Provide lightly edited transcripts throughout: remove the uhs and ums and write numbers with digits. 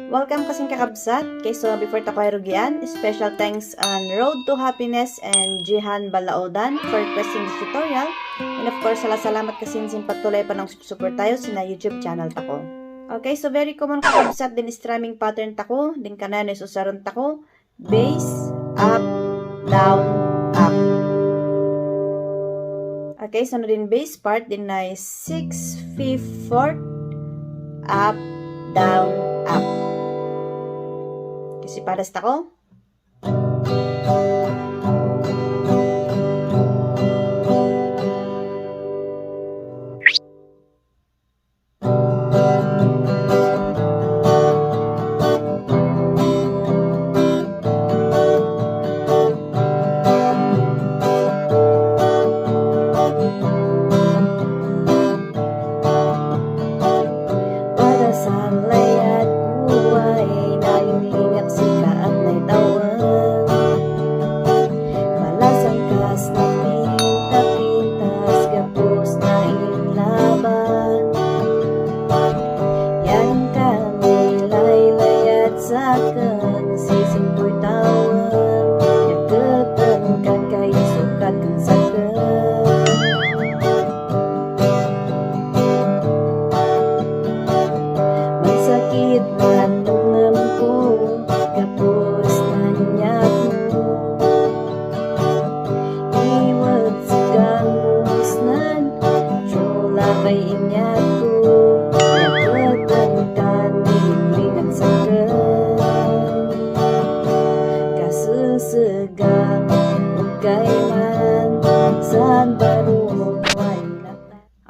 Welcome kasing kakabsat. Okay, so before ta ko rugian, special thanks on Road to Happiness and Jihan Balaodan for requesting this tutorial. And of course, salamat kasing patuloy pa ng support tayo sa YouTube channel tako. Okay, so very common kakabsat din strumming pattern tako, din kanan is usaron tako, bass, up, down, up. Okay, so din bass part din na 6/5 4 up, down, up. Kasi paras tako.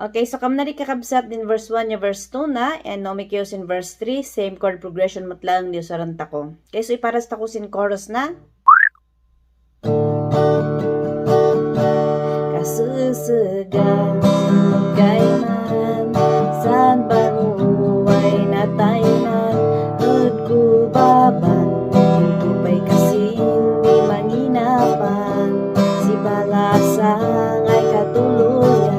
Okay, so kam na rin kakabsat din verse 1 yung verse 2 na, and no mikios in verse 3, same chord progression matlang diyo sa rantako. Okay, so iparas tako sin chorus na. Kasusugan, kailan, saan baruay na tayo na, ud ko baban, tupay kasi hindi manginapan, si balasang ay katuluyan.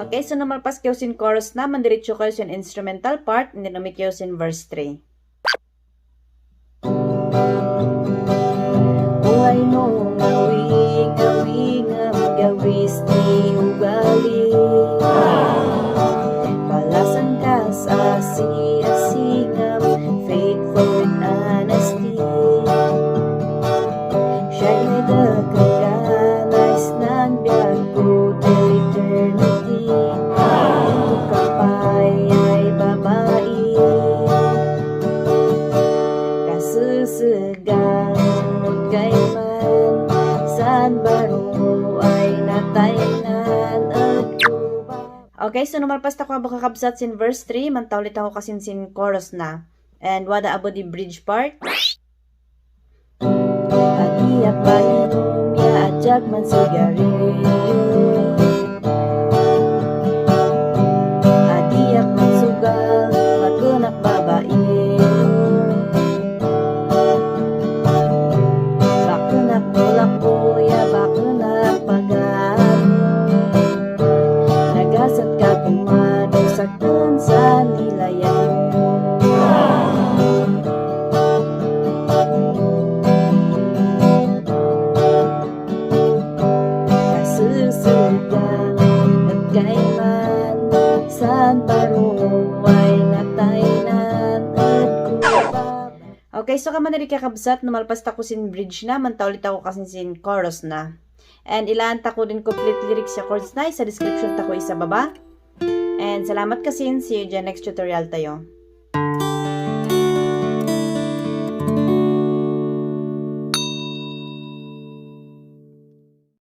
Okay, so namalpas kayo sin chorus na, mandiretso kayo sin instrumental part, and then umik kayo sin verse 3. Buhay mo ngawing ang gawis ni ugali, palasan ka sa asing-asingam, faithful and honesty, siya'y may dagkaganais ng biyag ko to eternity. Okay, so numalpas ta ko abang kakabsat sin verse 3, mantawlit ako kasin sin chorus na. And wada abo di bridge part. Agiyak painom ya ajag man sigarilyo, adiyak man sugal pagkunak babae, bakunak tulak ko ya bakunak pagano, nagasat ka kumado sa sa nilayan mo. Kasusugan at kailan, saan paruway na taynan at kubab. Okay, so kaman na rin kakabsat, numalpas ta ko sin bridge na, mantaulit ako kasi sin chorus na. And ilaan ta ko din complete lyrics sa chords na, sa description ta ko isa baba. And salamat kasin, see you dyan next tutorial tayo.